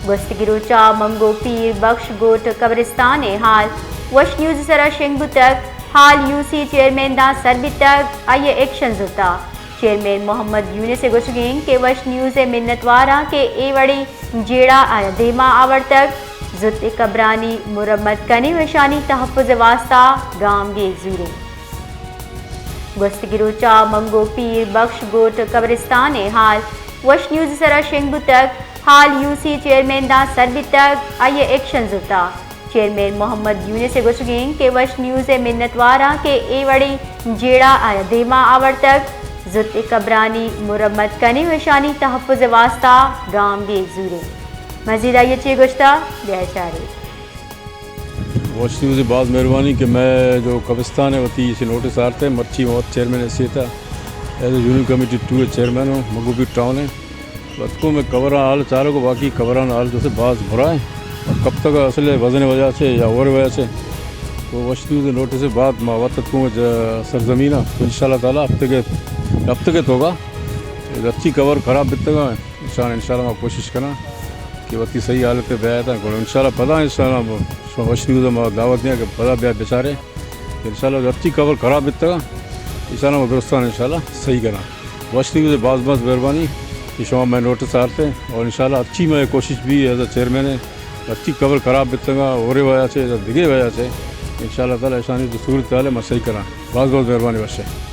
گوستگی روچا منگو پیر بخش گوٹ قبرستان ء حال وش نیوز سرا شنگ بوتگ، حال یو سی چیئرمین داں سر بیتگ، آئی ء ایکشن زرتا۔ چیئرمین محمد یونس ء گوشگیں کہ وش نیوز ء منتواراں کہ اے وڑیں جیڑہ آیا دیما آورتگ، زوت ء قبرانی مرمت کنیں و اشانی تحفظ ء واسطہ گامگیج زوریں۔ گوستگی روچا منگو پیر بخش گوٹ قبرستان ء حال وش نیوز سرا شنگ بوتگ، حال یو سی چیئرمین داں سر بیتگ، آئی ء ایکشن زرتا۔ چیئرمین محمد یونس ء گوشگیں کہ وش نیوز ء منتواراں کہ اے وڑیں جیڑہ آیا دیما آورتگ، زوت ء قبرانی مرمت کنیں و اشانی تحفظ ء واسطہ گامگیج زوریں۔ مزید آئی ء چے گوشتا، بیا چاریں۔ وش نیوز ء باز مہربانی کہ مئے جو قبرستان ء وتی ایشی نوٹس آرتے، مرچی ما وت چیئرمین حیثیت ء as a union committee two ء چیئرمین ہوں، مگو پیر ٹاؤن ء۔ اتکوں مئے قبراں حال چارگ و باقی قبران حال جو سے باز برا ہے۔ اور کپتگ اصل وزن وجہ سے یا اور وجہ سے۔ تو وش نیوز نوٹس بعد ما وت اتکوں ج-، سرزمین ء۔ تو انشاءاللہ تعالی ہفتگے، ہفتگے توگا اچھی قبر خراب بیتگا۔ انشاءاللہ، انشاءاللہ ما کوشش کناں کہ وتی صحیح حالت ء بیایتاں۔ گڑا انشاءاللہ پدا انشاءاللہ شما وش نیوز ء ما دعوت دیاں کہ پدا بیا بچارے۔ انشاءاللہ ہرچی قبر خراب بیتگا، انشاءاللہ ما درستان انشاءاللہ صحیح کناں۔ وش نیوز ء باز باز مہربانی کہ شما مئے نوٹس آرتے اور انشاءاللہ ہرچی مئے کوشش بھی ایز اے چیئرمین ء ہرچی قبر خراب بیتگا، اورے وجہ سے یا دگے وجہ سے، انشاءاللہ تعالی اشانی جو صورت حال ہے ما صحیح کناں۔ باز باز مہربانی وش ہے۔